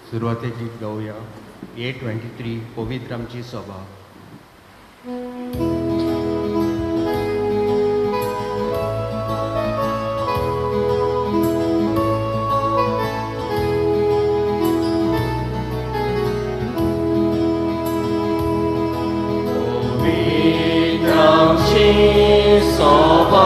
सुरवातेक गीत गावया 823 पवित्र आमची सभा. पवित्र आमची सभा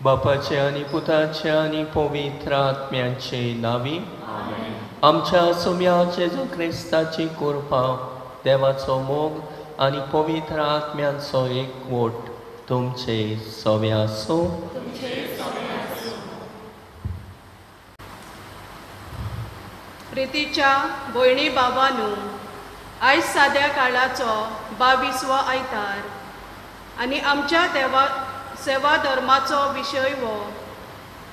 बापाचे आनी पुताचे आनी पवित्र आत्म्याचे नावी आमच्या सोम्या जेजू क्रिस्ताची कृपा, देवाचो मोग आनी पवित्र आत्म्यांचो एकवट तुमचे सवे आसूं. प्रितीच्या भयणी बाबानू, आयज साद्या काळाचो 22वो आयतार आनी आमच्या देवा सेवा धर्माचो विशय हो.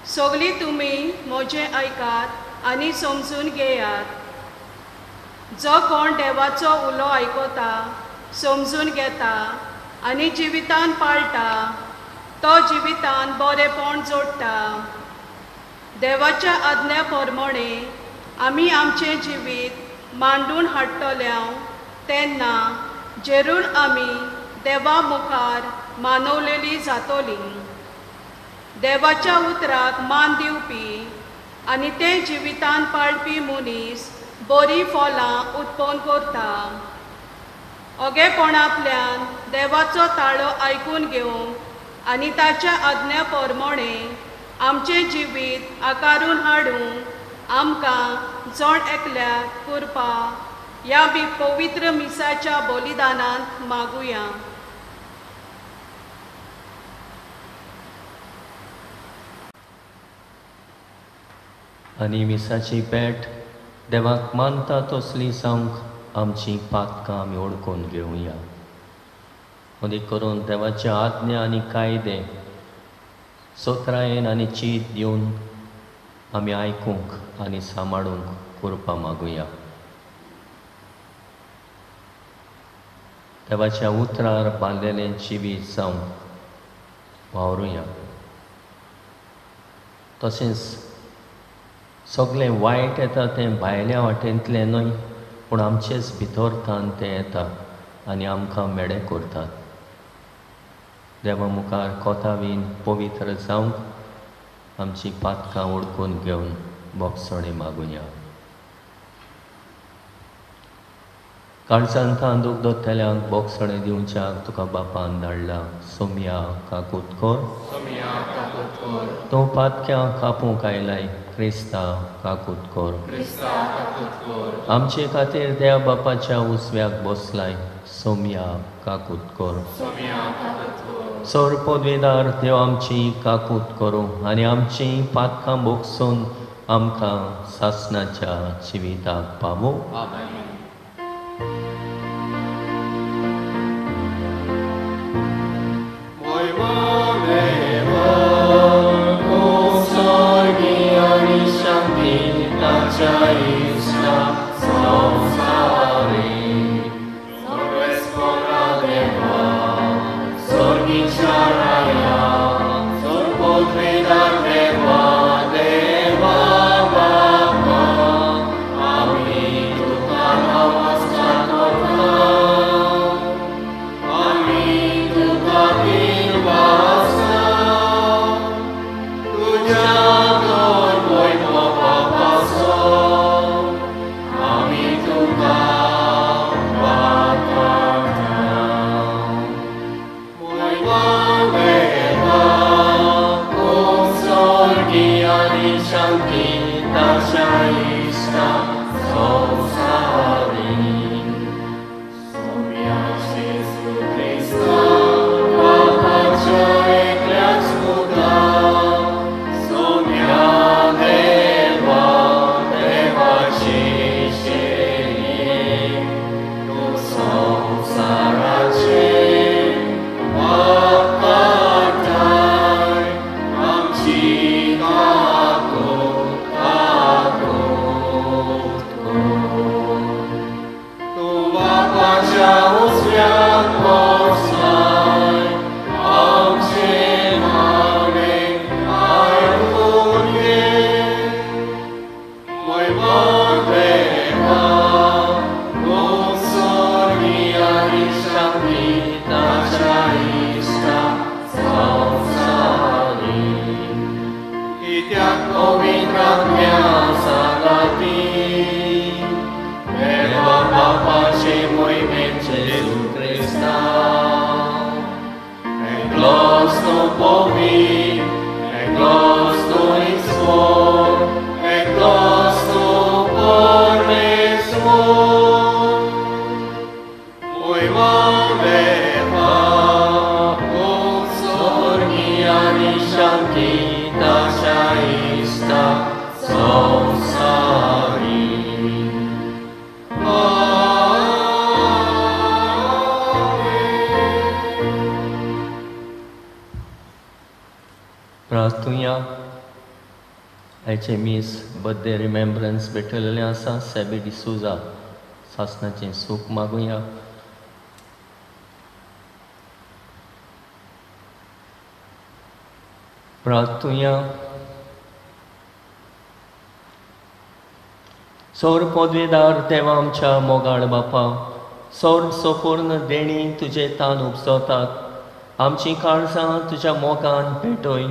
सगळीं तुमी म्हजें आयकात आनी समजून घेयात. जो कोण देवाचो उलो आयकता, समजून घेता आनी जिवितान पाळटा तो जिवितान बरेपण जोडटा. देवाच्या आज्ञा प्रमाणे आमी आमचें जिवीत मांडून हाडटले तेन्ना जेरूल आमी देवा मुखार मानवलेली जातली. देवाच्या उतराक मान दिवपी आनी तें जिवितान पाळपी मनीस बरी फलां उत्पन्न करता. ओगेपणांतल्यान देवाचो ताळो आयकून घेवंक आनी ताच्या आज्ञा प्रमाणे आमचें जिवीत आकारून हाडूंक आमकां जण एकल्याक कृपा ह्या बी पवित्र मिसाच्या बलिदानांत मागुया. आनी मिसाची भेट देवाक मानता तसली जावंक आमची पातकां आमी ओळखून घेवया. अदीक करून देवाची आज्ञा आनी कायदे सोत्रायेन आनी चीत दिवन आमी आयकूंक आनी सांबाळूंक कृपा मागुया. देवाच्या उतरार बांदलेलें जिवीत जावंक वावरुया. तशेंच सगळें वायट येता तें भायल्या वाटेंतलें न्हय, पूण आमचेच भितर थावन तें येता आनी आमकां मेडे करतात. देवा मुखार कोतावीन पवित्र जावंक आमची पातकां ओळखून घेवन बोगसणे मागुया. काळजान थावन दूख दोतल्यांक बोगसणे दिवच्याक तुका बापान धाडला. सोमया काकूत कर, तूं पातक्यांक कापूंक आयलाय, क्रिस्ता काकूत कर. आमचे खातीर देव बापाच्या उजव्याक बसलाय, सोमया काकूत कर. सर पदवेदार देव आमची काकूत करूं आनी आमची पातकां बोगसून आमकां सासणाच्या जिविताक पावूं. Deva, Deva, Baba, Ami Tuhan. ताच्या इश्टा संवसारी. सोम्या जेजू क्रिस्ता बापाच्या एकल्याच पुता, सोम्या देवा देवाचे शेळये, तूं संवसाराचे पाप काडटाय, आमची काकूट काकूट कर. तूं बापाच्या उजव्याक बसलाय, आमचें मागणें आयकून घे. मोयमा देवा, तूं स्वर्गी आनी शांती ताच्या इश्टा संवसारी. कित्याक पवित्र आत्म्या सांगाती, देवा बापाचे मोहिमेन जेजू क्रिस्ता, एकलोच तूं पवित्र, एकलोच तूं ईश्वर, एकलोच तूं परमेश्वर. मोहिमा देवा, तूं स्वर्गी आनी शांती ताच्या इश्टा संवसारी. प्रार्थुया. आयचे मीस बर्थडे रिमेम्ब्रन्स भेटलेलें आसा सॅबी डिसोजा सासणाचें सूख मागुया. प्रार्थुया. सौर पदवेदार देवा आमच्या मोगाळ बापा, सौर सपूर्ण देणी तुजे तान उपजतात, आमची काळजां तुज्या मोगान पेटय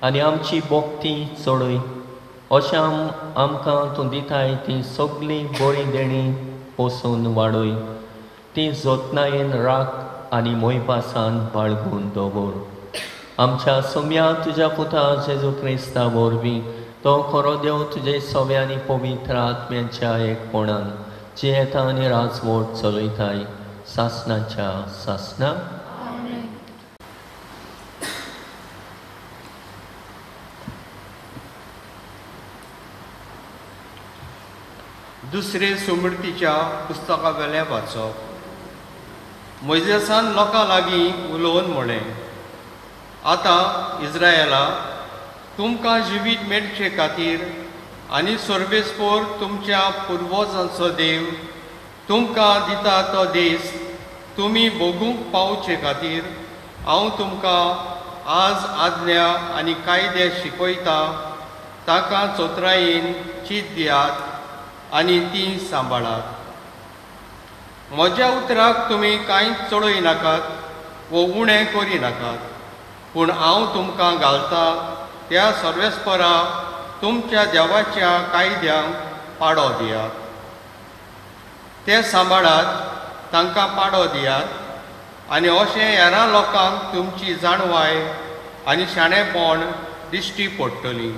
आनी आमची भक्ती चडय. अशें आमकां तूं दिताय ती सगळीं बरीं देणी पोसून वाडय, ती जतनायेन राख आनी मोयपासान बाळगून दवर. आमच्या सोम्या तुज्या पुता जेजू क्रिस्ता वरवीं तो खरो देव तुजे सव्या आनी पवित्र आत्म्याच्या एकपणान जियेता आनी राजवट चलयताय सासणाच्या सासणा. दुसरे सुमृतीच्या पुस्तका वेलें वाचप. मोयजेसान लोकां लागीं उलोवन म्हळें, आतां इस्रायला, तुमकां जिवीत मेळचे खातीर आनी सर्वेस्पोर तुमच्या पुर्वजांचो देव तुमकां दिता तो देश तुमी भोगूंक पावचे खातीर हांव तुमकां आज आज्ञा आनी कायदे शिकयता. ताका चोत्रायेन चीत दियात आनी ती सांबाळात. म्हज्या उतराक तुमी कांय चडय नाकात वो उणें करी नाकात, पूण हांव तुमकां घालता त्या सर्वेस्परा तुमच्या देवाच्या कायद्यांक पाडो दियात. ते सांबाळात, तांकां पाडो दियात आनी अशें हेरां लोकांक तुमची जाणवाय आनी शाणेपण दिश्टी पडटली.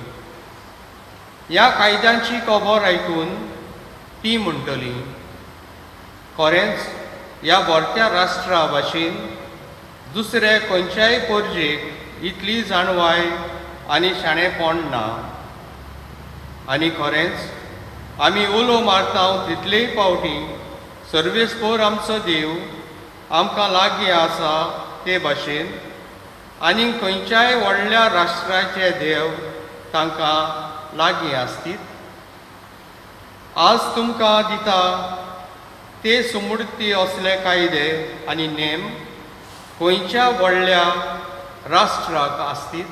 ह्या कायद्यांची खबर आयकून ती म्हणटली, खरेंच ह्या भरत्या राष्ट्रा भाशेन दुसरे खंयच्याय परजेक इतली जाणवाय आनी शाणेपण ना. आनी खरेंच आमी उलो मारता तितलेय पावटी सर्वेस्पोर आमचो देव आमकां लागीं आसा ते भाशेन आनी खंयच्याय व्हडल्या राष्ट्राचे देव तांकां लागीं आसतीत. आज तुमकां दिता ते सुमूर्ती असले कायदे आनी नेम खंयच्या व्हडल्या राष्ट्राक आसतीत.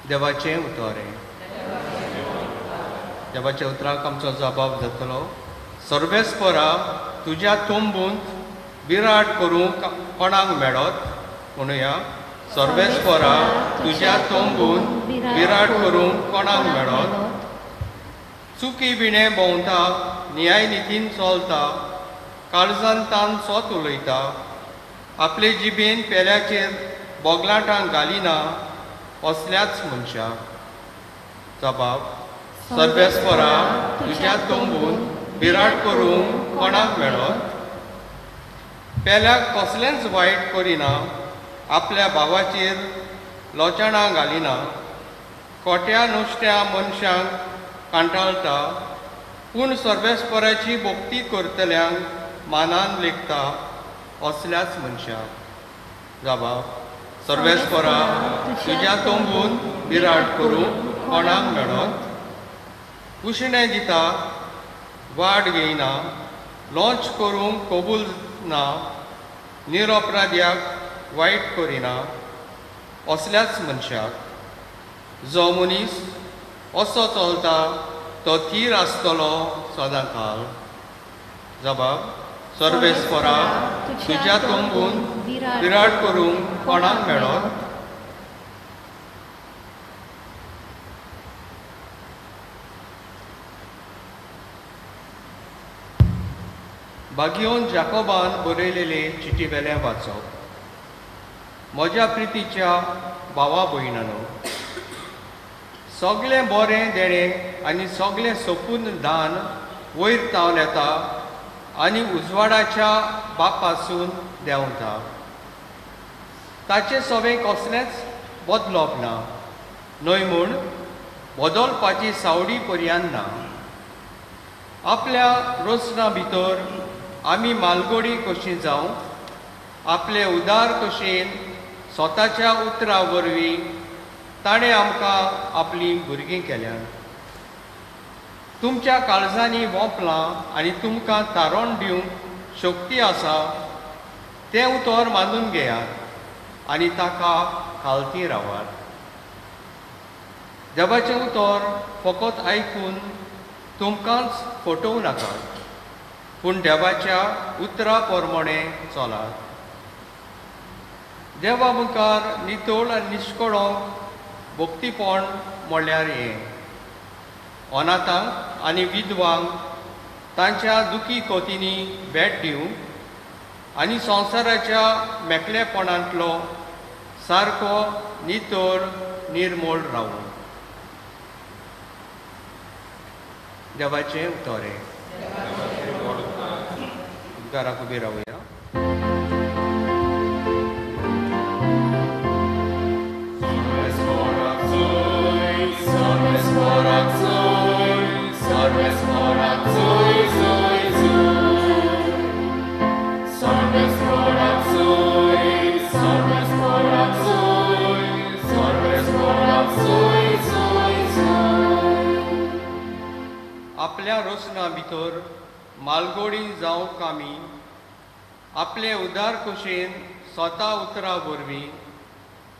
देवाचें उतर. देवाच्या उतराक आमचो जबाब जातलो. सर्वेस्परा तुज्या तंबूंत बिराड करूंक कोणाक मेळत म्हणुया. सर्वेस्परा तुज्या तंबूंत बिराड करूंक कोणाक मेळत. चुकी विणें भोंवता, न्यायनितीन चलता, काळजान तान सोत उलयता, आपले जिबेन पेल्याचेर बोगलाटां घालिना, असल्याच मनशाक. जबाब. सर्वेस्परा तुज्या तंबून बिराड करूंक कोणाक मेळत? पेल्याक कसलेंच वायट करिना, आपल्या भावाचेर लोचाणां घालिना, खोट्या नुस्त्या मनशांक कांटाळटा, पूण सर्वेस्पराची भक्ती करतल्यांक मानान लेखता असल्याच मनशाक. जबाब. सर्वेस्परा तुज्या तंबून बिराड करूंक कोणाक मेळत? उशणें दिता, वाड घेयना, लॉंच करूंक कबूल ना, निरपराध्याक वायट करिना असल्याच मनशाक. जो मनीस असो चलता तो थीर आसतलो सदां काळ. जबाब. सर्वेस्परा तुज्या तंबून बिराड करूंक कोणाक मेळत? बागियोन जाकोबान बरयलेले चिटी वेलें वाचप. म्हज्या प्रितीच्या भावा भयणानो, सगळें बरें देणें आनी सगळें सोपून दान वयर तावन येता आनी उजवाडाच्या बापासून देंवता. ताचें सवें कसलेंच बदलप ना, न्हय म्हूण बदलपाची सावडी पर्यान ना. आपल्या रोसना भितर आमी मालगोडी कशी जावं, आपले उदार कशेन स्वताच्या उतरा वरवीं ताणें आमकां आपलीं भुरगीं केल्यात. तुमच्या काळजांनी वोंपलां आनी तुमकां तारण दिवंक शक्ती आसा तें उतर मानून घेयात आनी ताका खालती रावात. देवाचें उतर फकत आयकून तुमकांच फटोवं नाकात, पूण देवाच्या उतरा प्रमाणें चलात. देवा मुखार नितळ आनी निश्कळंक भक्तीपण म्हणल्यार हें, अनाथांक आनी विधवांक तांच्या दुखी कोतींनी भेट दिवंक आनी संवसाराच्या मेकळेपणांतलो सारको नितळ निर्मूळ रावूं. देवाचें उतर. उपकाराक उबी रावया. आपल्या रोसना भितर मालगोडी जावंक आमी आपले उदार कुशेन स्वता उतरा वरवीं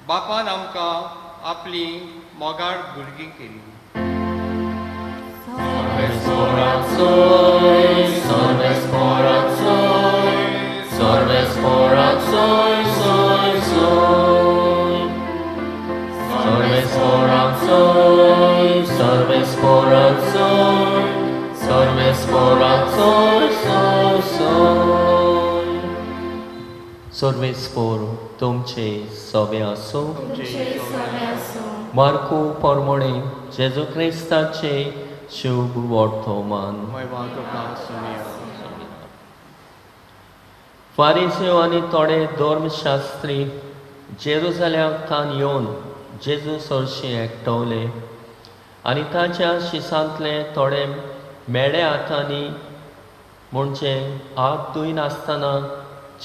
बापान आमकां आपली मोगाळ भुरगीं केली. सर्वेस्पोर तुमचे सवे आसूं. मार्को परमणे जेजू क्रिस्ताचे शुभ वर्तमान. फारिसेव आनी थोडे धर्मशास्त्री जेरुजाल्याक थावन येवन जेजू सरशी एकटवले आनी ताच्या शिसांतले थोडे मेळे हातांनी म्हणजे हात धुयनासतना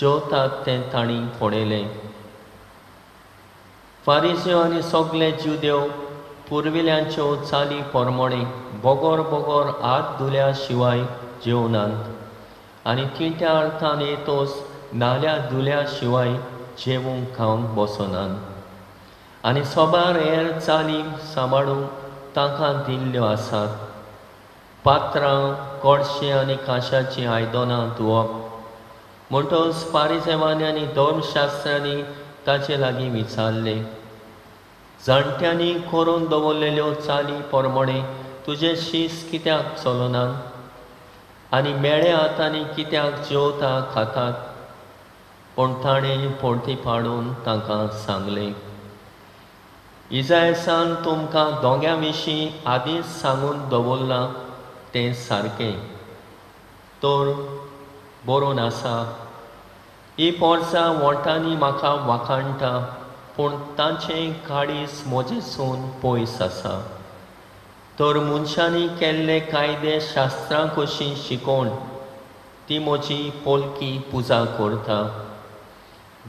जेवतात तें तांणी पळयलें. फारिसेव आनी सगळे जुदेव पुर्विल्यांच्यो चाली परमणे बोगोर बोगोर हात धुल्या शिवाय जेवनात आनी तिट्या अर्थान येतोच नाल्या धुल्या शिवाय जेवूंक खावंक बसनात आनी सोबार हेर चाली सांबाळूंक तांकां दिल्ल्यो आसात. पात्रां कोळशे आनी कांशाचीं आयदनां धुवप. म्हणटच फारिसेवांनी आनी धर्मशास्त्र्यांनी ताचे लागीं विचारलें, जाणट्यांनी करून दवरलेल्यो चाली परमणे तुजें शीस कित्याक चलनात आनी मेळे हातांनी कित्याक जेवता खातात? पूण ताणें पोर्ती पाडून तांकां सांगलें, इजायसान तुमकां दोंग्या विशीं आदींच सांगून दवरलां तें सारकें तर बरोवन आसा, ही पोरसां वोंठांनी म्हाका वाखाणटा पूण तांचें काळीज म्हजेसून पयस आसा. तर मनशांनी केल्ले कायदे शास्त्रां कशीं शिकोवन ती म्हजी पोलकी पुजा करता.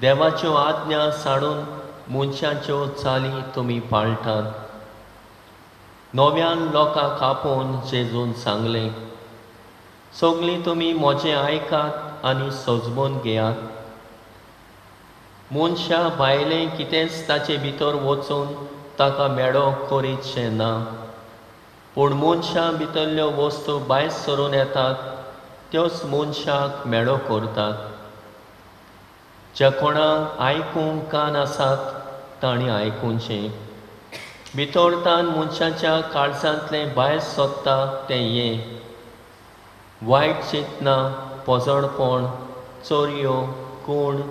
देवाच्यो आज्ञा साडून मनशाच्यो चाली तुमी पाळटात. नव्यान लोकांक आपोवन जेजून सांगलें, सगळीं तुमी म्हजें आयकात आनी सजमून घेयात. मनशा भायलें कितेंच ताचे भितर वचून ताका मेळो करीतशें ना, पूण मनशां भितरल्यो वस्तू भायर सरून येतात त्योच मनशाक मेळो करतात. ज्या कोणाक आयकूंक कान आसात तांणी आयकुचें. भितर तान मनशाच्या काळजांतलें भायर सोदता तें हें: वायट चिंतना, पोजडपण, चोरयो, खूण,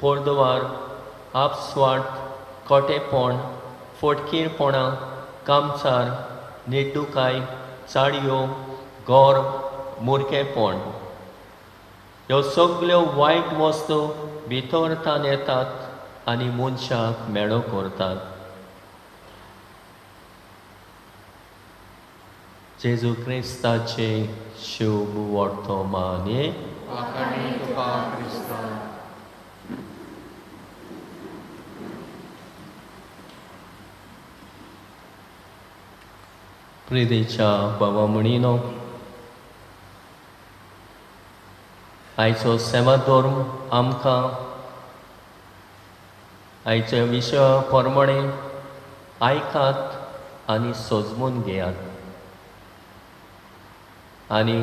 पोरदवार, आपस्वार्थ, खोटेपण, फटकीरपणां, कामचार, निड्डुकाय, चाडयो, गोर, मुरकेपण. ह्यो सगळ्यो वायट वस्तू भितर तान येतात आनी मनशाक मेळो करतात. जेजू क्रिस्ताचे शुभ वर्तमाने. प्रितीच्या बाबा म्हणिनो, आयचो सेवा धर्म आमकां आयच्या विशया प्रमाणे आयकात आनी सजमून घेयात आनी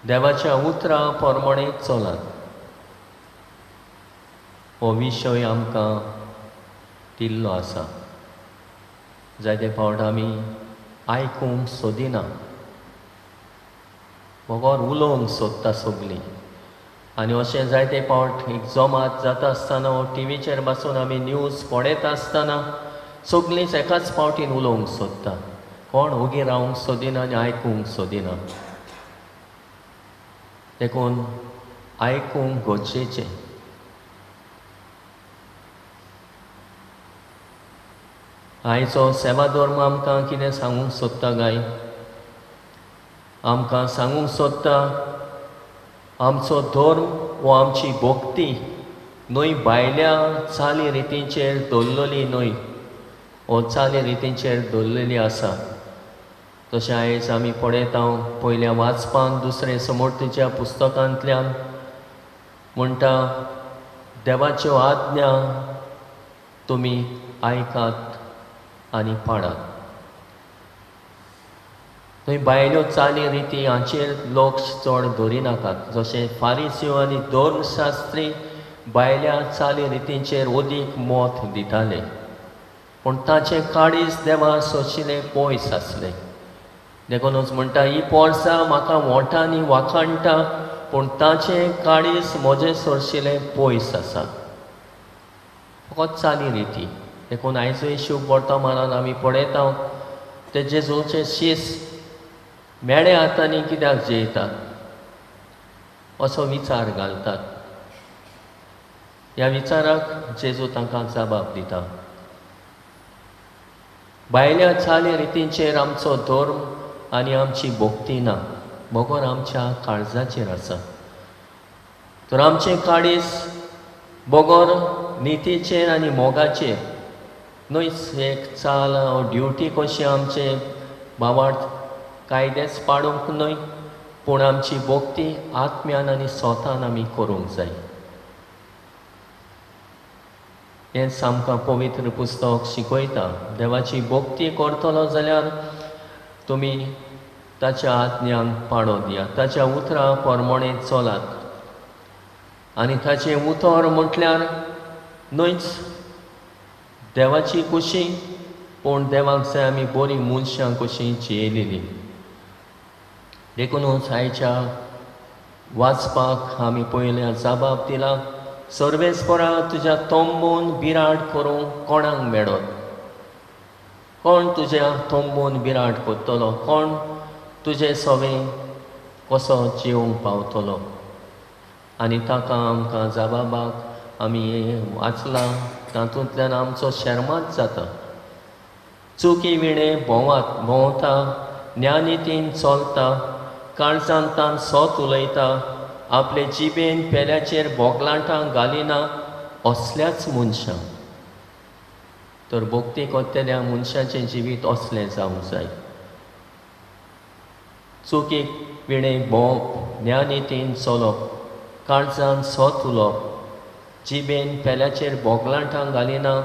देवाच्या उतरां प्रमाणे चलात. हो विशय आमकां दिल्लो आसा. जायते फावट आमी आयकूंक सोदिना, बगर उलोवंक सोदता सगळीं. आनी अशें जायते फावट एक जमात जाता आसतना टिवीचेर बसून आमी न्यूज पळयता आसतना सगळींच एकाच फावटीन उलोवंक सोदता. कोण ओगी रावंक सोदिना आनी आयकूंक सोदिना. देखून आयकूंक गरजेचें. आयचो सेवा धर्म आमकां कितें सांगूंक सोदता काय? आमकां सांगूंक सोदता आमचो धर्म वो आमची भक्ती न्हय भायल्या चाली रितींचेर दवरलेली न्हय, वो चाली रितींचेर दवरलेली आसा. तशें आयज आमी पळयता पयल्या वाचपान दुसरे समर्थीच्या पुस्तकांतल्यान म्हणटा, देवाच्यो आज्ञा तुमी आयकात आनी पाळात. थंय भायल्यो चाली रिती हांचेर लक्ष चड दवरिनाकात. जशें फारिस्यो आनी धर्मशास्त्री भायल्या चाली रितींचेर अदीक मत दिताले, पूण ताचें काळीज देवा सोशिल्लें पयस आसलें. देखूनच म्हणटा, ही पोरसां म्हाका वोंठांनी वाखाणटा पूण ताचें काळीज म्हजें सोरशिल्लें पयस आसा. फकत चाली रिती. देखून आयजूय शुभ वर्तमानान आमी पळयता ते जेजूचे शीस मेळे हातांनी कित्याक जेयतात असो विचार घालतात. ह्या विचाराक जेजू तांकां जबाब दिता. भायल्या चाली रितींचेर आमचो धर्म आनी आमची भक्ती ना, बगर आमच्या काळजाचेर आसा. तर आमचें काळीज बगर नितीचेर आनी मोगाचेर न्हयच एक चाल ड्युटी कशी आमचे भावार्थ कायदेच पाडूंक न्हय, पूण आमची भक्ती आत्म्यान आनी स्वतान आमी करूंक जाय. हेंच आमकां पवित्र पुस्तक शिकयता. देवाची भक्ती करतलो जाल्यार तुमी ताच्या आज्ञांक पाळो दियात, ताच्या उतरां प्रमाणे चलात. आनी ताचें उतर म्हटल्यार न्हयच देवाची खुशी, पूण देवाक जाय आमी बरीं मनशां कशीं जियेलेलीं. देखूनच आयच्या वाचपाक आमी पयल्या जबाब दिला, सर्वेस्परा तुज्या तोंबून बिराड करूंक कोणाक मेळत? कोण तुज्या तोंबून बिराड कोत्तलो, कोण तुजे सवें कसो जेवंक पावतलो? आनी ताका आमकां जबाबाक आमी वाचलां तातूंतल्यान आमचो शर्मात जाता. चुकी विणें भोंवता, ज्ञानितीन चलता, काळजान तान सोत उलयता, आपले जिबेन पेल्याचेर बोगलांटां घालिना असल्याच मनशां. तर भक्ती करतल्या मनशाचें जिवीत असलें जावंक जाय. चुकीक विणें भोंवप, ज्ञानितीन चलप, काळजान सोत उलोवप, जिबेन पेल्याचेर बोगलांटां घालिना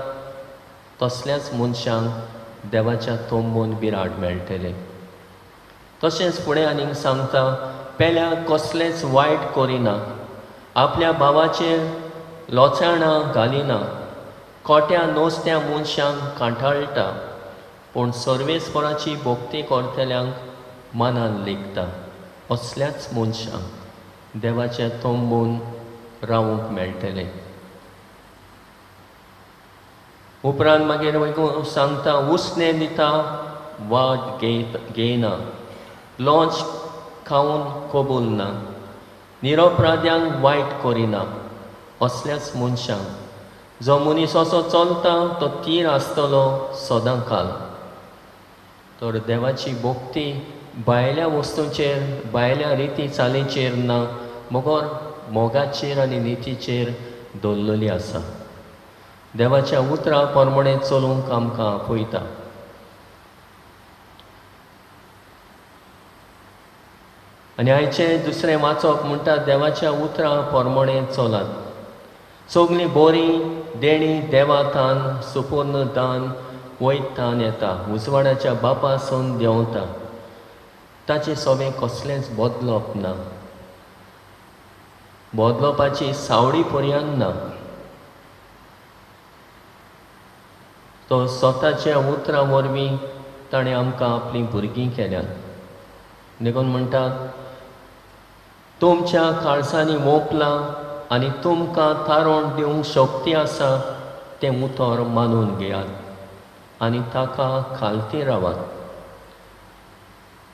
तसल्याच मनशांक देवाच्या तोंबून बिराड मेळटलें. तशेंच फुडें आनीक सांगता, पेल्याक कसलेंच वायट करिना, आपल्या भावाचेर लोचाणां घालिना, कोट्या नोसत्या मनशांक कांठाळटा, पूण सर्वेस्पराची भक्ती करतल्यांक मनान लेखता. असल्याच मनशांक देवाच्या तोंबून रावूंक मेळटलें. उपरांत मागीर सांगता, उसणें दिता वाट घेयना, लॉंच खावन कबूल ना, निरपराध्यांक वायट करिना. असल्याच मनशांक जो मनीस असो चलता तो तीर आसतलो सदां काल. तर देवाची भक्ती भायल्या वस्तूंचेर, भायल्या रिती चालीचेर ना, मगर मोगाचेर आनी नितीचेर दवरलेली आसा. देवाच्या उतरा प्रमाणे चलूंक आमकां आपयता. आनी आयचें दुसरें वाचप म्हणटा, देवाच्या उतरा प्रमाणे चलात. सगळीं बरी देणी देवातान सुपूर्ण दान वयतान येता, उजवाडाच्या बापासून देंवता, ताचें सगळें कसलेंच बदलप ना, बदलपाची सावडी पर्यंत ना. तो स्वताच्या उतरां वरवीं ताणें आमकां आपलीं भुरगीं केल्यांत. देखून म्हणटात, तुमच्या काळजांनी मोपलां आनी तुमकां थारोवन दिवंक शक्ती आसा तें उतर मानून घेयात आनी ताका खालती रावात.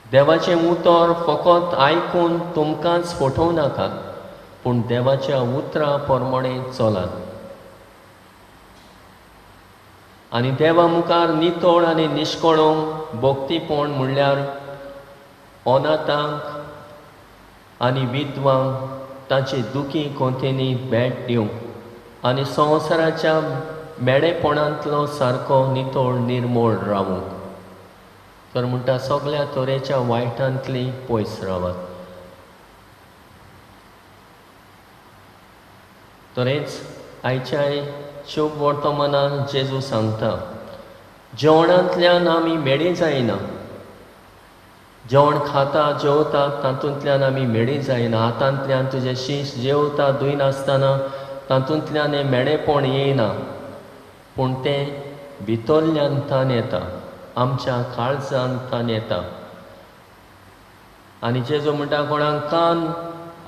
देवाचें उतर फकत आयकून तुमकांच फटोवं नाकात, पूण देवाच्या उतरा प्रमाणे चलात. आनी देवा मुखार नितळ आनी निश्कळूंक भक्तीपण म्हणल्यार अनाथांक आनी विधवांक ताचे दुखी कोंतेनी भेट दिवंक आनी संवसाराच्या मेडेपणांतलो सारको नितळ निर्मोळ रावूंक. तर म्हणटा, सगळ्या तरेच्या वायटांतली पयस रावात. तरेंच आयच्याय शुभ वर्तमानान जेजू सांगता, जेवणांतल्यान आमी मेडी जायना. जेवण खाता जेवता तातूंतल्यान आमी मेडी जायना. हातांतल्यान तुजें शीश जेवता धुयनासतना तातूंतल्यान हें मेडेपण येयना, पूण तें भितरल्यान तान येता, आमच्या काळजान तान येता. आनी जेजू म्हणटा, कोणाक कान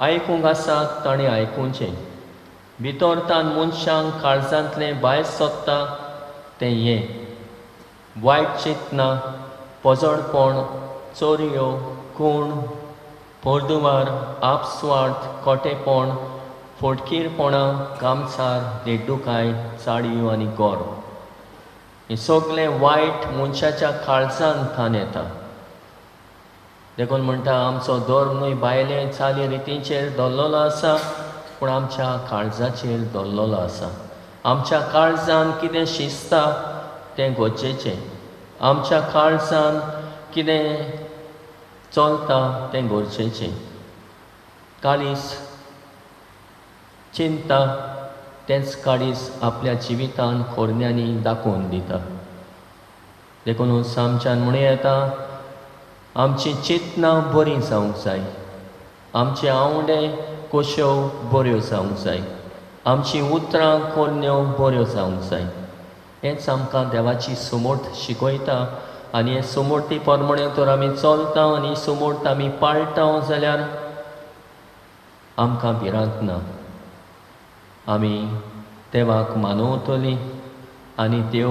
आयकूंक आसा ताणें आयकुचें. भितर तान मनशांक काळजांतलें भायर सोदता तें हें वायट चिंतना, पजळपण, चोरयो, खूण, पोरदुवार, आपस्वार्थ, कोटेपण, फोटकीरपणां, कामसार, देड्डुकाय, चाडयो आनी गोर. हें सगळें वायट मनशाच्या काळजान थान येता. देखून म्हणटा, आमचो धर्म न्हय भायले चाली रितींचेर दवरलेलो आसा, पूण आमच्या काळजाचेर दवरलेलो आसा. आमच्या काळजान कितें शिजता तें गरजेचें, आमच्या काळजान कितें चलता तें गरजेचें. काळीज चिंता तेंच काळीज आपल्या जिवितान खोरन्यांनी दाखोवन दिता. देखूनच आमच्यान म्हणूं येता, आमची चिंतनां बरीं जावंक जाय, आमचे आंवडे कोश्यो बऱ्यो जावंक जाय, आमचीं उतरां कोरण्यो बऱ्यो जावंक जाय. हेंच आमकां देवाची सुमोर्त शिकयता. आनी हे सुमोर्ती प्रमाणे तर आमी चलता आनी सुमोर्त आमी पाळटा जाल्यार आमकां भिरांत ना. आमी देवाक मानवतलीं आनी देव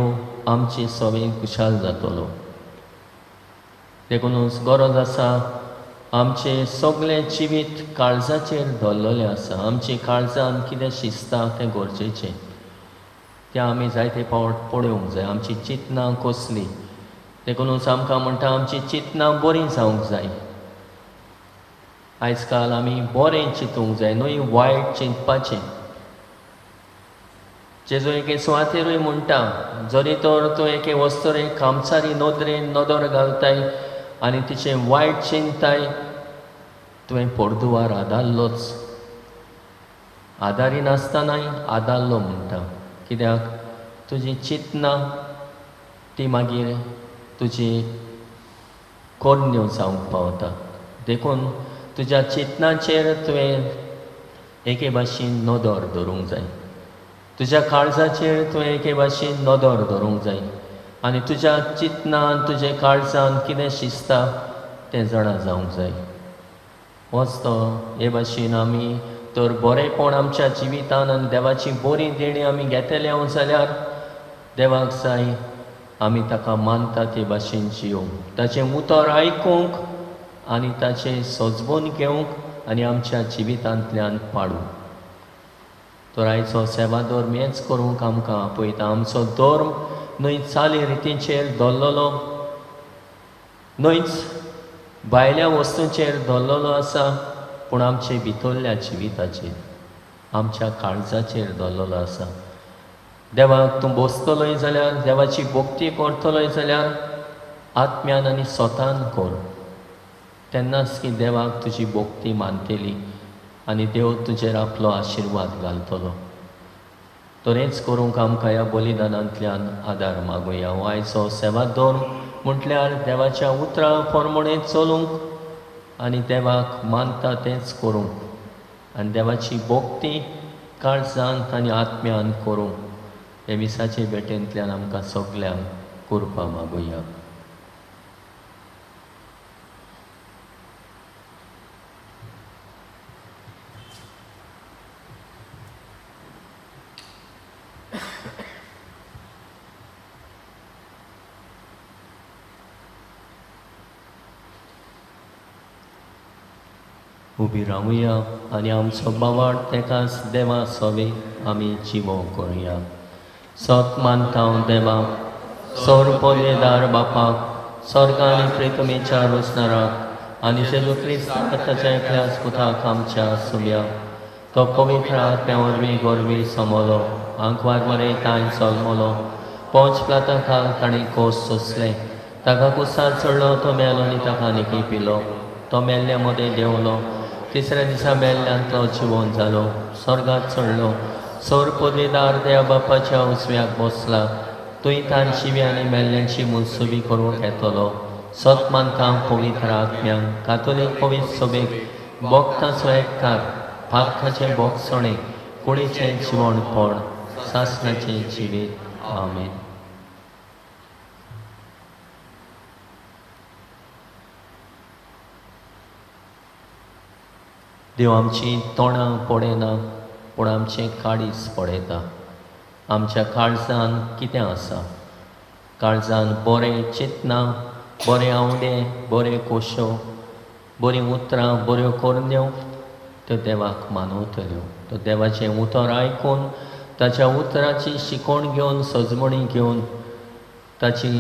आमची सवे खुशाल जातलो. देखूनच गरज आसा आमचें सगळें जिवीत काळजाचेर धरलेलें आसा. आमची काळजान कितें शिजता तें गरजेचें, तें आमी जायते फावट पळोवंक जाय. आमची चिंतनां कसली, देखूनच आमकां म्हणटा आमची चिंतनां बरीं जावंक जाय. आयज काल आमी बरें चिंतूंक जाय, न्हय वायट चिंतपाचें. जेजू एके सुवातेरूय म्हणटा, जरी तर तूं एके वस्तुरे कामसारी नदरेन नदर घालताय आनी तिचें वायट चिंतताय, तुवें पोरदुवार आदारलोच. आदारी नासतनाय आदारलो म्हणटा, कित्याक तुजी चिंतनां ती मागीर तुजी कोरण्यो जावंक पावता. देखून तुज्या चिंतनाचेर तुवें एके भाशेन नदर धरूंक जाय, तुज्या काळजाचेर तुवें एके भाशेन नदर धरूंक जाय आनी तुज्या चिंतनान तुज्या काळजान कितें शिजता तें जाणा जावंक जाय. होच तो हे भाशेन आमी तर बरेंपण आमच्या जिवितान आनी देवाची बरी देणी आमी घेतले जाल्यार देवाक जाय आमी ताका मानता ते भाशेन जियोवंक, ताचें उतर आयकूंक आनी ताचें सजबून घेवंक आनी आमच्या जिवितांतल्यान पाडूंक. तर आयचो सेवा धर्म हेंच करूंक आमकां आपयता. आमचो धर्म न्हय चाली रितींचेर धरलेलो, न्हयच भायल्या वस्तूंचेर धरलेलो आसा, पूण आमचे भितरल्या जिविताचेर, आमच्या काळजाचेर धरलेलो आसा. देवाक तूं बसतलोय जाल्यार, देवाची भक्ती करतलोय जाल्यार आत्म्यान आनी स्वतान कर, तेन्नाच की देवाक तुजी भक्ती मानतली आनी देव तुजेर आपलो आशिर्वाद घालतलो. तरेंच करूंक आमकां ह्या बलिदानांतल्यान आदार मागुया. हो आयचो सेवा धर्म म्हटल्यार देवाच्या उतरां प्रमाणे चलूंक आनी देवाक मानता तेंच करूंक आनी देवाची भक्ती काळजांत आनी आत्म्यान करूंक हे मिसाचे भेटेंतल्यान आमकां सगल्यांक कृपा मागुया. उबी रावया आनी आमचो बावाड तेकाच देवा सोवे आमी जिवो करुया. सत मानता देवा, सौर पदवेदार बापाक, स्वर्ग आनी प्रितमेच्या रोसनाराक आनी जेजू क्रिस्ताक ताच्या एकल्याच पुताक आमच्या सुम्या, तो पवित्र आत्म्या वरवीं गोरवी समलो, आंकवार मरे तांय चलमलो, पोंच प्लाता खाल ताणें कोस सोंसलें, ताका कुसार चडलो, तो मेलो आनी ताका निकी पिलो, तो मेल्ल्या मदें देंवलो, तिसऱ्या दिसा मेल्ल्यांतलो जिवन जालो, स्वर्गात चडलो, सौर पदवेदार देवा बापाच्या उजव्याक बसला, थंय तांची आनी मेल्ल्यांची मुनसुबी करूंक येतलो. सत मानता पवित्र आत्म्यांक, कातोलीक पवित्र सभेक, भक्ताचो एककार, पातकाचें भोगसणें, कुडीचें जिवणपण, सासणाचें जिवीत. आमेन. देव आमची तोंडां पळयना, पूण आमचें काळीज पळयता. आमच्या काळजान कितें आसा, काळजान बरें चिंतनां, बरें आंवडे, बरे कोशो, बरीं उतरां, बऱ्यो करण्यो त्यो देवाक मानवतल्यो. त्यो देवाचें उतर आयकून, ताच्या उतराची शिकवण घेवन, सजमणी घेवन, ताची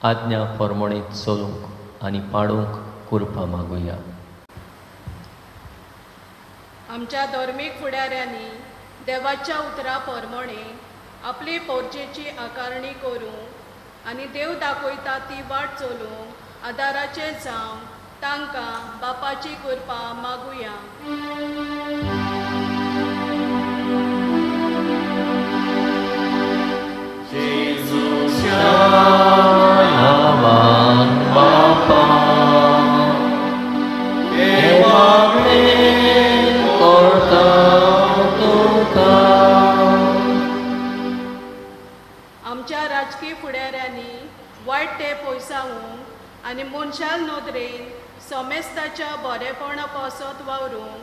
आज्ञा प्रमाणे चलूंक आनी पाडूंक कृपा मागुया. आमच्या धर्मीक फुडाऱ्यांनी देवाच्या उतरा प्रमाणे आपली पोरजेची आकारणी करूंक आनी देव दाखयता ती वाट चलूंक आदाराचें जावं तांकां बापाची कृपा मागुया. आमच्या राजकीय फुडाऱ्यांनी वायट ते पयसावूंक आनी मनशाल नदरेन समेस्ताच्या बरेपणा पासत वावरूंक,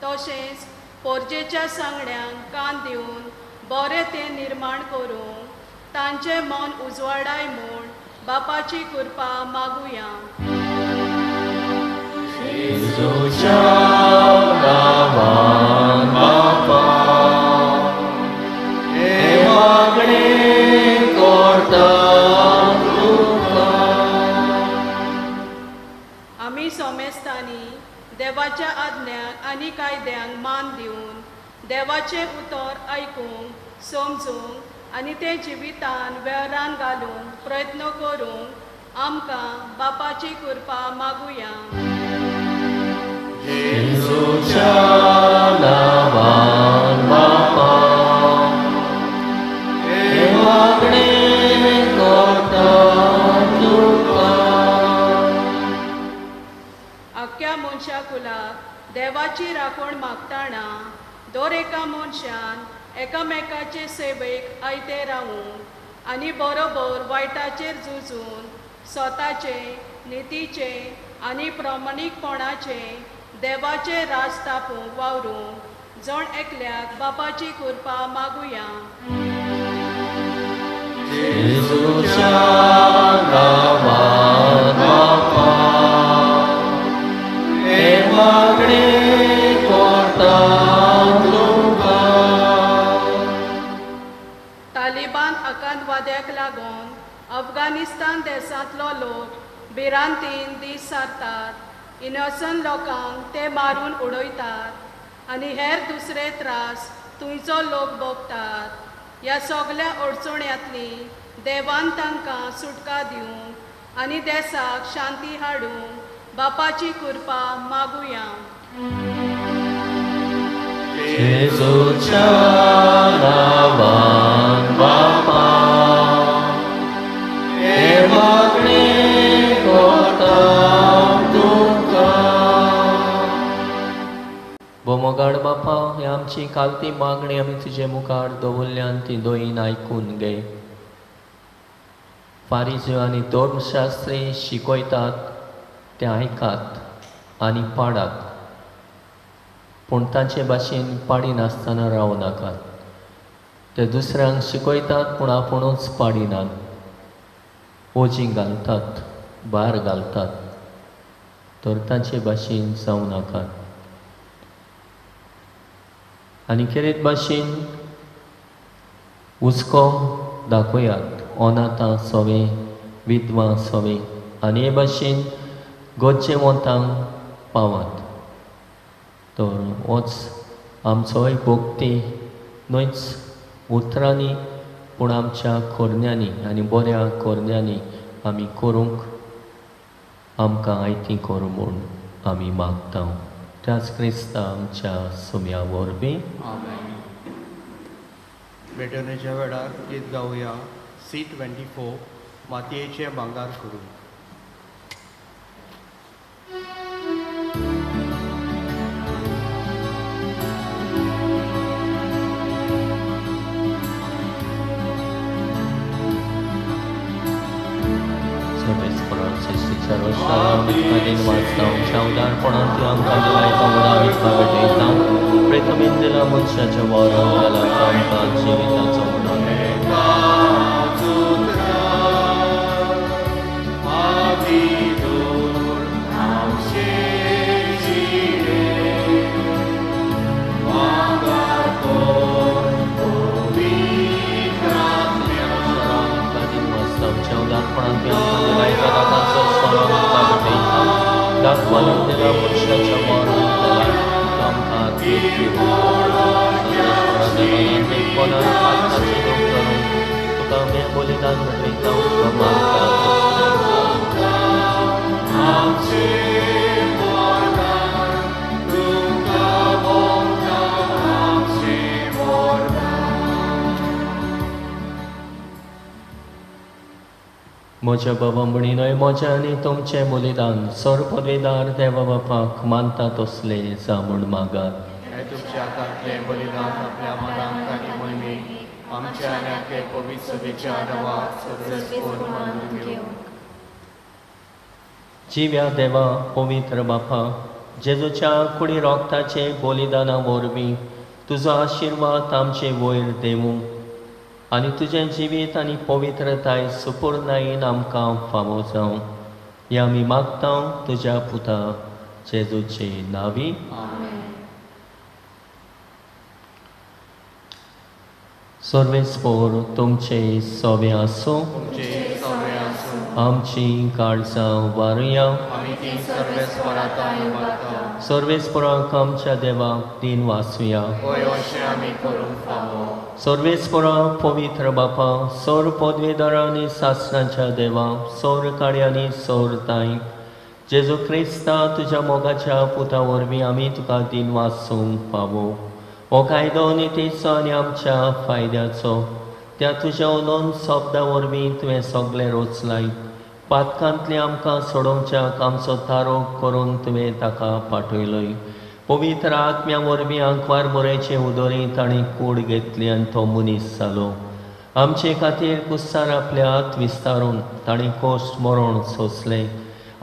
तशेंच पोरजेच्या सांगण्यांक कान दिवन बरें तें निर्माण करूंक तांचें मन उजवाडाय म्हूण बापाची कृपा मागुया. जेजूच्या नांवान बापा हें मागणें करता तुका. आमी सोमेस्तांनी देवाच्या आज्ञांक आनी कायद्यांक मान दिवन देवाचें उतर आयकूंक, समजूंक आनी तें जिवितान वेव्हारान घालूंक प्रयत्न करूंक आमकां बापाची कृपा मागुया. जेजूच्या नांवान बापा हें मागणें करता तुका. आख्ख्या मनशा कुलाक देवाची राखण मागतना दर एका मनशान एकामेकाचे सेवेक आयते रावूंक आनी बरोबर वायटाचेर झुजून स्वताचें, नितीचें आनी प्रामाणीकपणाचें देवाचें राज स्थापूंक वावरूंक जण एकल्याक बापाची कृपा मागुया. जेजूच्या नांवान बापा हें मागणें करता तुका. तालिबान आकांतवाद्याक लागून अफगाणिस्तान देशांतलो लोक भिरांतीन दीस सारतात. इनोसंट लोकांक ते मारून उडयतात आनी हेर दुसरे त्रास थंयचो लोक भोगतात. ह्या सगल्या अडचण्यांतली देवान तांकां सुटका दिवंक आनी देशाक शांती हाडूंक बापाची कृपा मागुया. जेजूच्या नांवान बापा हें मागणें करता तुका. बोमोगाड बापा, ही आमची कालती मागणी आमी तुजे मुखार दवरल्यान ती दोयीन आयकून घे. फारिज्यो आनी धर्मशास्त्री शिकयतात तें आयकात आनी पाडात, पूण तांचे भाशेन पाडिनासतना रावं नाकात. ते दुसऱ्यांक शिकयतात पूण आपुणूच पाडिनात, ओजी घालतात, भार घालतात, तर तांचे भाशेन जावं नाकात. आनी खेरीत भाशेन हुस्को दाखयात अनाथां सोवे, विधवा सोवे, आनी हे भाशेन गरजेवंतांक पावात. तर होच आमचोय भक्ती न्हयच उतरांनी पूण आमच्या करण्यांनी आनी बऱ्या करण्यांनी आमी करूंक आमकां आयती करूं म्हूण आमी मागता. त्याच क्रिस्ता आमच्या सुम्या वरवीं. आमेन. भेटवणेच्या वेळार गीत गावया C24 मातयेचें भांगर करूं. मनशाच्या वावरान घाला आमकां जिविताचो उडान. आमच्या उदारपणान दिला मनशाच्या वावरान घाला आमकां तुका आमी बलिदान भेटयता. म्हज्या बाबा म्हणिनय म्हजें आनी तुमचें बलिदान सर्वपदवीदार देवा बापाक मानता तसलें जा म्हूण मागात. तुमच्या हातांतलें बलिदान आपल्या मनाक आनी मोहिमेक आमच्या आनी आपले पवित्र सभेच्या नांवाक सदस्य मानून घेवंक. जिव्या देवा पवित्र बापा, जेजूच्या कुडी रोगताचे बलिदाना वरवीं तुजो आशिर्वाद आमचे वयर देवूं. आनी तुजें जिवीत आनी पवित्रताय सुपूर्णायेन आमकां फावो जावं हें आमी मागता तुज्या पुता जेजूचे नांवी. सर्वेस्पोर तुमचे सोवे आसूं. आमची काळजां वारुया. सर्वेस्पोराक आमच्या देवाक दिन वाचुया. सर्वेस्पोरा पवित्र बापा, सौर पदवेदारांनी सासणाच्या देवा, सौर कार्यांनी सौर ताई जेजू क्रिस्ता तुज्या मोगाच्या पुता वरवीं आमी तुका दिन वाचूंक पावो. हो कायदो नितीचो आनी आमच्या फायद्याचो त्या तुज्या उलोवन शब्दा वरवीं तुवें सगळें रोचलाय. पातकांतलें आमकां सोडोवच्याक आमचो तारो करून तुवें ताका पाठयलोय. पवित्र आत्म्या वरवीं आंकवार मोरेचे उदोरी ताणें कूड घेतली आनी तो मनीस जालो. आमचे खातीर कुस्सार आपले हात विस्तारून ताणें कोश्ट मरण सोंसलें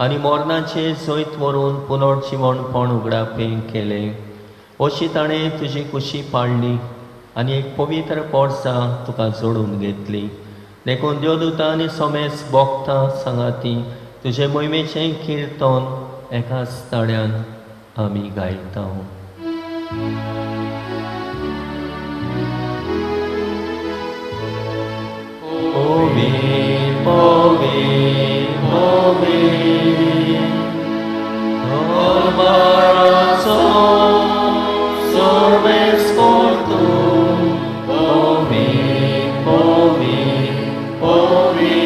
आनी मरणाचें जैत व्हरून पुनर्जिवणपण उगडापें केलें. अशी ताणें तुजी कुशी पाळ्ळी आनी एक पवित्र पोरसां तुका जोडून घेतली. देखून देवदूतां आनी सोमेस बोगता सांगाती तुजे मोहिमेचें किर्तन एकाच ताळ्यान आमी गायता. पवी पवी पवी दरबाराचो सर्वेस्पोर तूं. पवी पवी पवी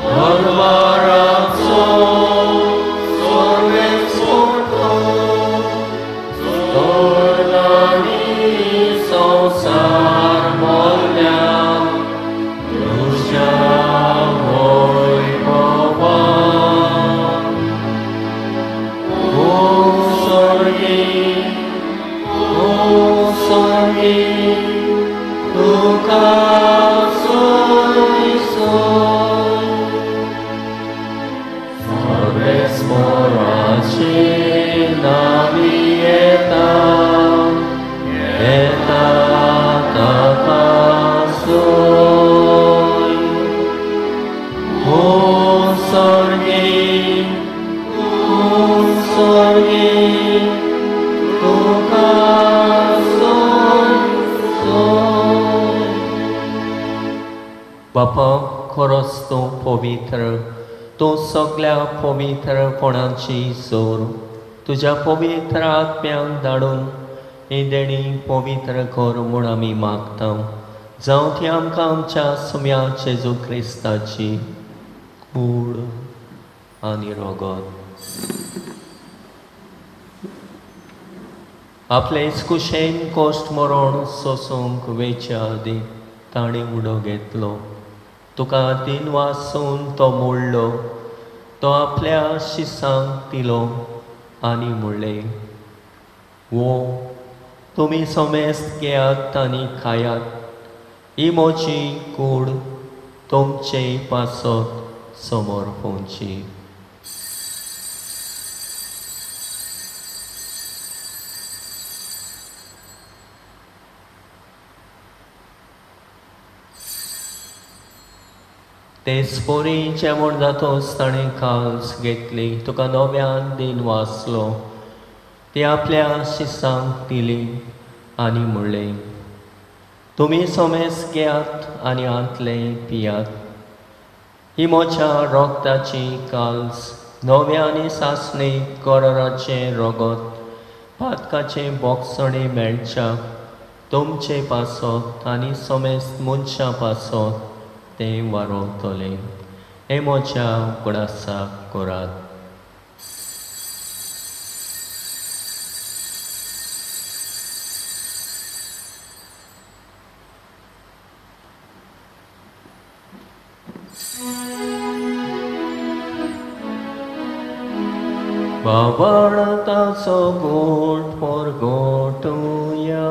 दरबाराचो सर्वेस्पोर तूं. स्वर्गानी संवसार मोल्या तुज्या वैभवान. ओ स्वर्गी तुका सोय सोय. सर्वेस्पोराचे नांवी येता येता ताका सोय. ओ स्वर्गी स्वर्गी तुका सोय सोय. बापा, खरोच तूं पवित्र, तूं सगळ्या पवित्रपणाची जोर. तुज्या पवित्र आत्म्यांक धाडून ही देणी पवित्र कर म्हूण आमी मागता. जावं ती आमकां आमच्या सुम्या जेजू क्रिस्ताची कूड आनी रगत. आपले कुशेन कोश्ट मरण सोसूंक वेच्या आदीं ताणें उडो घेतलो. तुका दिन वासून तो मोडलो. तो आपल्या शिसांक दिलो आनी म्हणलें, वो तुमी समेस्त घेयात आनी खायात. ही म्हजी कूड तुमचे पासत समोर पोवची. तेच पोरी जेवण जातोच ताणें काल्स घेतली, तुका नव्यान दिन वाचलो, ती आपल्या शिसांक दिली आनी म्हणलें, तुमी सोमेस घेयात आनी आंतलें पियात. ही म्हज्या रोगताची काल्स, नव्या आनी सासणी कराराचें रगत, पातकाचें बोगसणें मेळच्या तुमचे पासत आनी सोमेस्त मनशां पासत तें वारोवतलें. हें म्हज्या उगडासाक करात. बावळटाचो गोट परगटुया.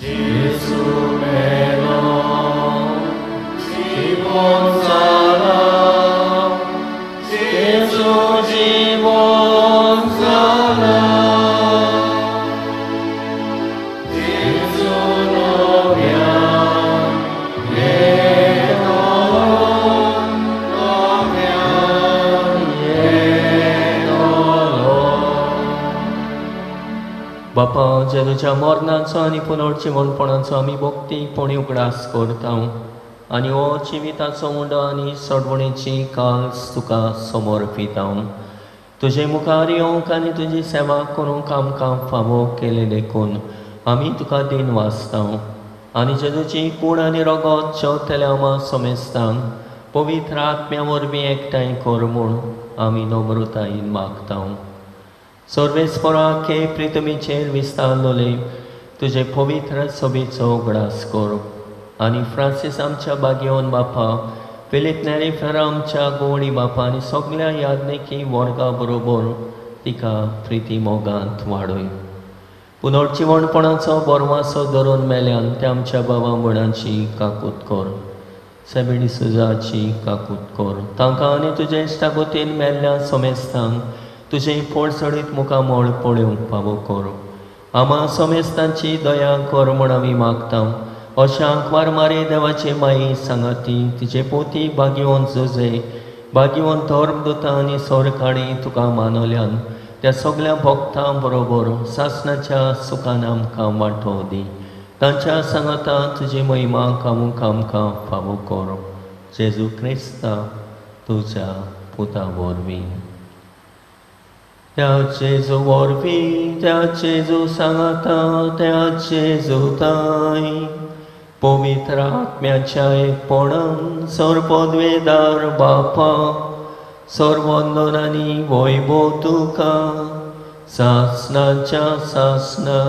Jesu melo, Jesu जाला, Jesu जीवन. बापा, जेजूच्या मरणाचो आनी पुनर्जिवणपणाचो आमी भक्तीपणी उगडास करता आनी हो जिविताचो उंडो आनी सोडवणेची काल्स तुका समर्पिता. तुजे मुखार येवंक आनी तुजी सेवा करूंक आमकां फावो केले देखून आमी तुका दिन वाचता आनी जेजूची कूड आनी रगत जेवतल्या आमा समेस्तांक पवित्र आत्म्या वरवीं एकठांय कर म्हूण आमी नम्रतायेन मागता. सर्वेस्पराके प्रितमीचेर विस्तारलोले तुजे पवित्र सभेचो उगडास कर आनी फ्रांसीस आमच्या बागेवन बापा, फिलीप नेरी फेरा आमच्या गोवणी बापा आनी सगल्या याज्ञिकी वर्गा बरोबर तिका प्रिती मोगांत वाडय. पुनर्जिवणपणाचो बरवासो धरून मेल्यान त्या आमच्या बाबा भयणांची काकूत कर, सेबेडी सुजाची काकूत कर. तांकां आनी तुजे इश्टागोतीन मेल्ल्या समेस्तांक तुजें फोडसडीत मुखामळ पळोवंक फावो कर. आमा समेस्तांची दया कर म्हूण आमी मागता. अशा आंकवार मारे देवाचे माई सांगाती तिचे पोती भाग्यवंत जुजे, भाग्यवंत धर्मदुतां आनी सरकाळी तुका मानवल्यान त्या सगल्या भक्तां बरोबर सासणाच्या सुखान आमकां वांटो दी. तांच्या सांगाता तुजी महिमा कामूंक आमकां फावो कर. जेजू क्रिस्ता तुज्या पुता वरवीं. त्या जेजू वरवीं, त्या जेजू सांगाता, त्या जेजूताय पवित्र आत्म्याच्या एकपणान सर्वपदवेदार बापा, सर्वंदन आनी वैभव तुका सासणाच्या सासणा.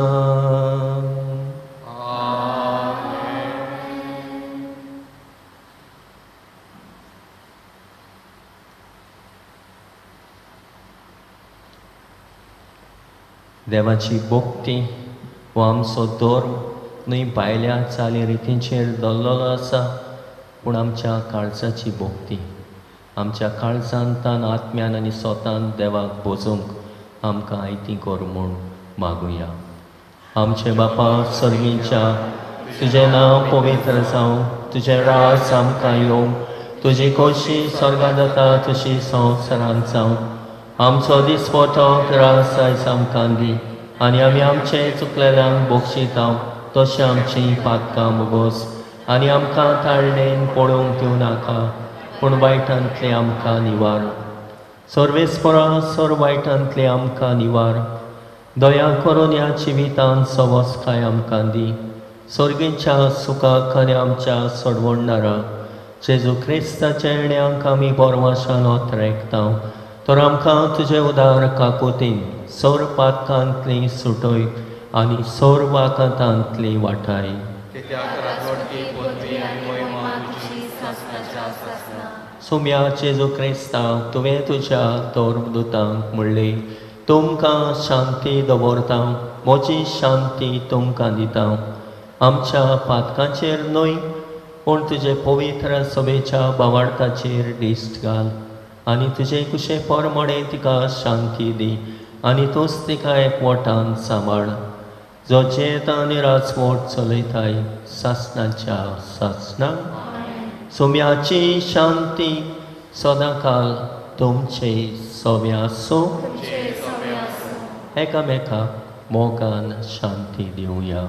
देवाची भक्ती हो आमचो धर्म न्हय भायल्या चाली रितींचेर दवरलेलो आसा, पूण आमच्या काळजाची भक्ती, आमच्या काळजान तान आत्म्यान आनी स्वतान देवाक बोजूंक आमकां आयती कर म्हूण मागुया. आमचे बापा सर्गीच्या, तुजें नांव पवित्र जावं, तुजें राज आमकां येवं, तुजी खोशी स्वर्गांत जाता तशी संवसारांत जावं. आमचो दिसपटो ग्रास आयज आमकां दी आनी आमी आमचे चुकलेल्यांक बक्षिता तशें आमची पातकां बोगोस आनी आमकां ताळणेन पळोवंक दिवं नाका, पूण वायटांतलें आमकां निवार. सर्वेस्परा सर वायटांतलें आमकां निवार. दया करून ह्या जिवितांत सवसकाय आमकां दी. सर्गीच्या सुखाक आनी आमच्या सोडवणदारा जेजू क्रिस्ताच्या येण्याक आमी बोरवाशान ओतरेकता. तर आमकां तुजे उदार काकुतीन सर पातकांतली सुटय आनी सर वाकांतांतली वाटाय. सोम्या जेजू क्रिस्ता, तुवें तुज्या धर्मदुतांक म्हणलें, तुमकां शांती दवरता, म्हजी शांती तुमकां दिता. आमच्या पातकांचेर न्हय पूण तुजे पवित्र सभेच्या बावार्थाचेर दिश्ट घाल आनी तुजे कुशे परमणे तिका शांती दी आनी तूंच तिका एकवटान सांबाळ, जो जेता आनी राजवट चलयताय सासणाच्या सासणा. सोम्याची शांती सदांकाल तुमचे सव्या आसूं. एकामेकाक मोगान शांती दिवया.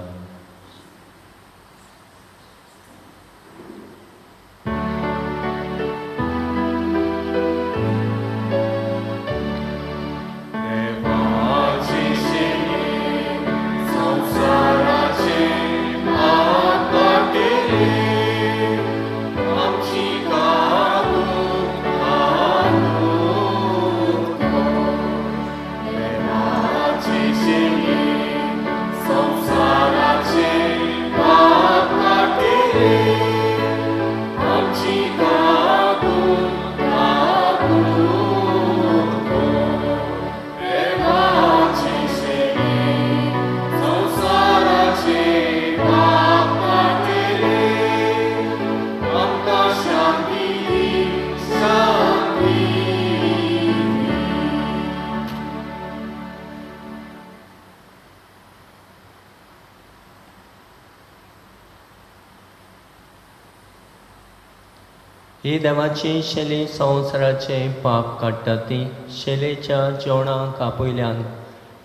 ही देवाची शेली संवसाराचे पाप काडटा ती शेलेच्या जेवणाक आपयल्यान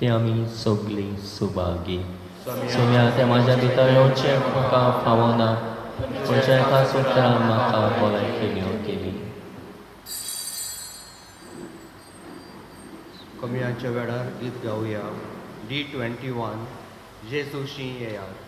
ते आमी सगळीं सुभागी. सोम्या तें म्हाज्या भितर येवचें म्हाका फावना, पूण एका सुत्रान म्हाका भलायकी मेवतली. कमयांच्या वेळार गीत गावया. D21 जेजूशी येयात.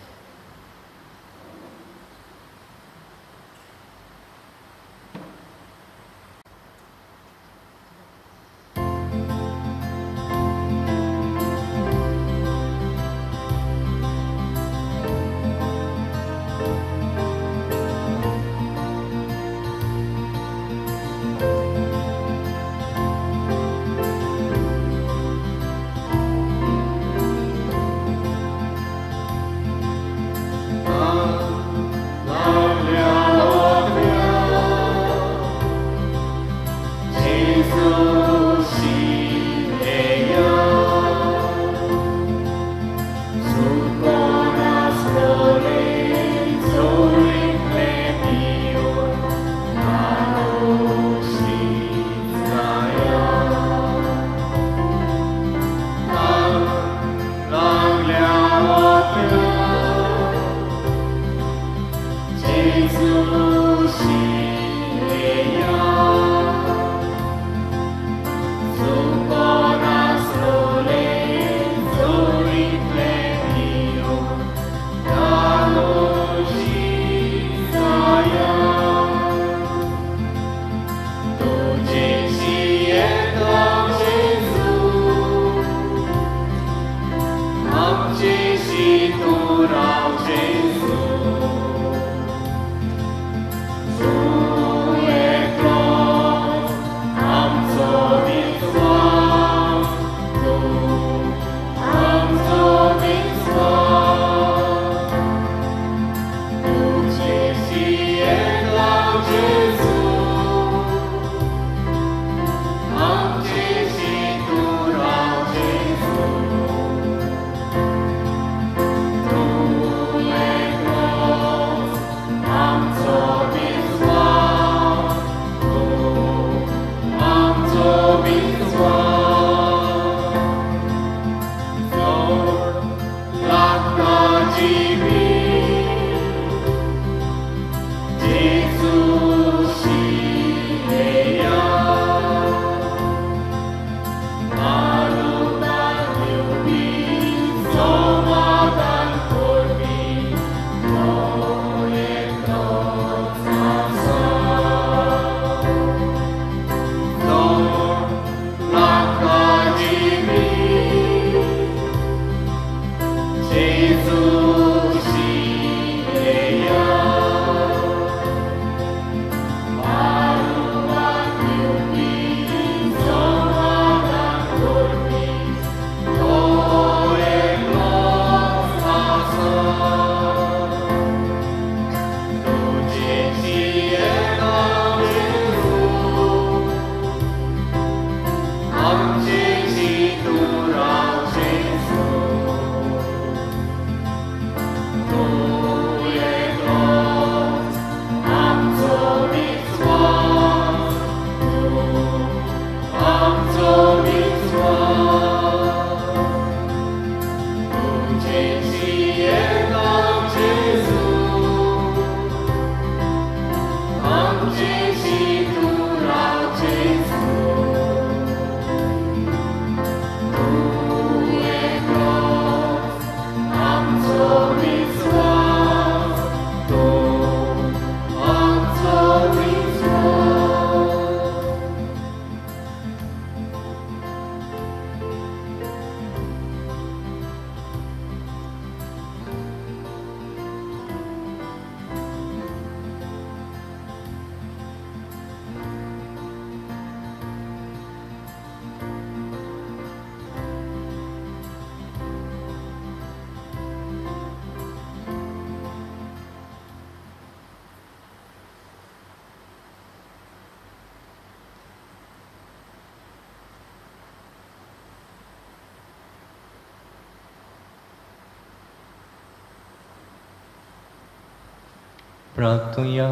प्रार्थुया.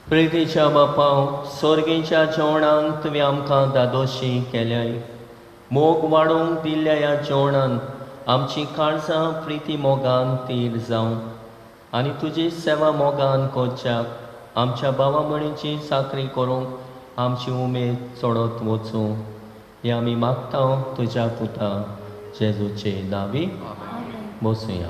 प्रितीच्या बापा, सोर्गीच्या जेवणांत तुवें आमकां दादोशी केल्याय. मोग वाडोवंक दिल्ल्या ह्या जेवणान आमची काळजां प्रिती मोगान तीर जावं आनी तुजी सेवा मोगान करच्याक आमच्या भावा भयणीची चाकरी करूंक आमची उमेद चडत वचूं हें आमी मागता तुज्या पुता जेजूचे नांवी. बसुया.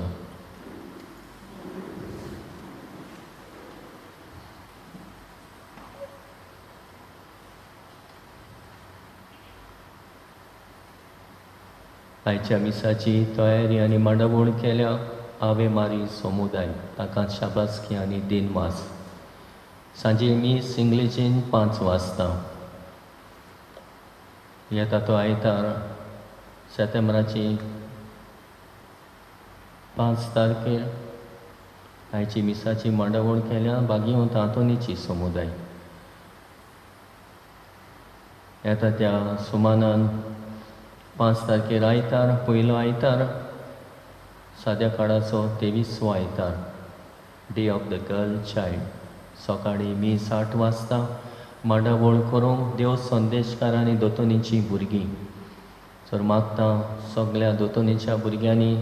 आयच्या मिसाची तयारी आनी मांडावळ केल्या आवे मारी समुदाय ताका शाबासकी आनी दिनवास. सांजे मीस इंग्लिशीन 5 वाजता. येता तो आयतार सेप्टेंबराची 5 तारखेर आयची मिसाची मांडावळ केल्या बागिवंत आंतोनीची समुदाय. येता त्या सुमानान 5 तारखेर आयतार, पयलो आयतार साद्या काळाचो 23वो आयतार, day of the girl child. सकाळीं मीस 8 वाजता मांडावळ करूंक देव संदेशकार आनी दोतोनीचीं भुरगीं. सर मागता सगळ्या दोतोनीच्या भुरग्यांनी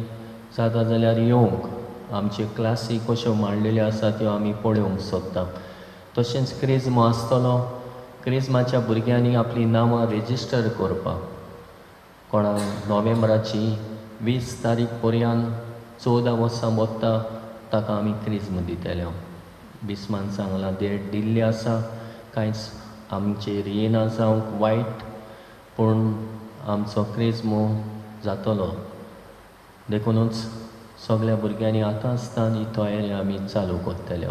जाता जाल्यार येवंक. आमच्यो क्लासी कश्यो मांडलेल्यो आसा त्यो आमी पळोवंक सोदता. तशेंच क्रिज्म आसतलो. क्रिज्माच्या भुरग्यांनी आपलीं नांवां रेजिस्टर करपाक. कोणाक नोव्हेंबराची 20 तारीख पर्यंत 14 वर्सां वता ताका आमी क्रिज्म दितले. बिस्मान सांगलां डेट दिल्ली आसा, कांयच आमचेर येना जावंक वायट, पूण आमचो क्रिज्म जातलो. देखुनूच सगळ्या भुरग्यांनी आतां आसतना ही तयारी आमी चालू करतले.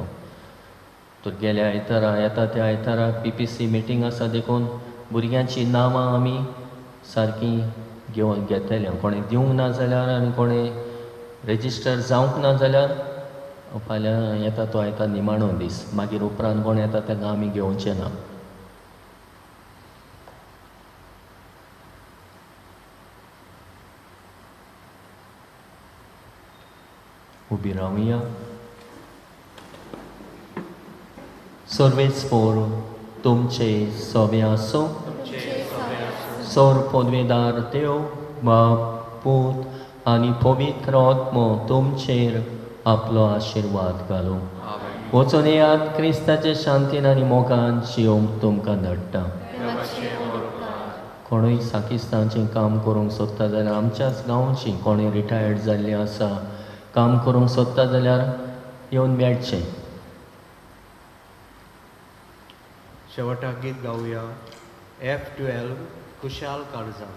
तर गेल्या आयतारा येता त्या आयतारा PPC meeting आसा, देखून भुरग्यांचीं नांवां आमी सारकीं घेवन घेतले. कोणें दिवंक ना जाल्यार आनी कोणें रेजिस्टर जावंक ना जाल्यार फाल्यां येता तो आयतार निमाणो दीस, मागीर उपरांत कोण येता ताका आमी घेवचें ना. उबी रावया. सर्वेस्पोर तुमचे सोबे आसूं. सोर पदवेदार देव बाप पूत आनी पवित्र आत्मो तुमचेर आपलो आशिर्वाद घालूं. वचून येयात क्रिस्ताचे शांतीन आनी मोगान जियोवंक तुमकां धाडटा. कोणूय साकिस्तानचें काम करूंक सोदता जाल्यार आमच्याच गांवची कोणूय रिटायर्ड जाल्ली आसा काम करूंक सोदता जाल्यार येवन मेळचें. शेवटाक गीत गावया F12 खुशाल काळजां.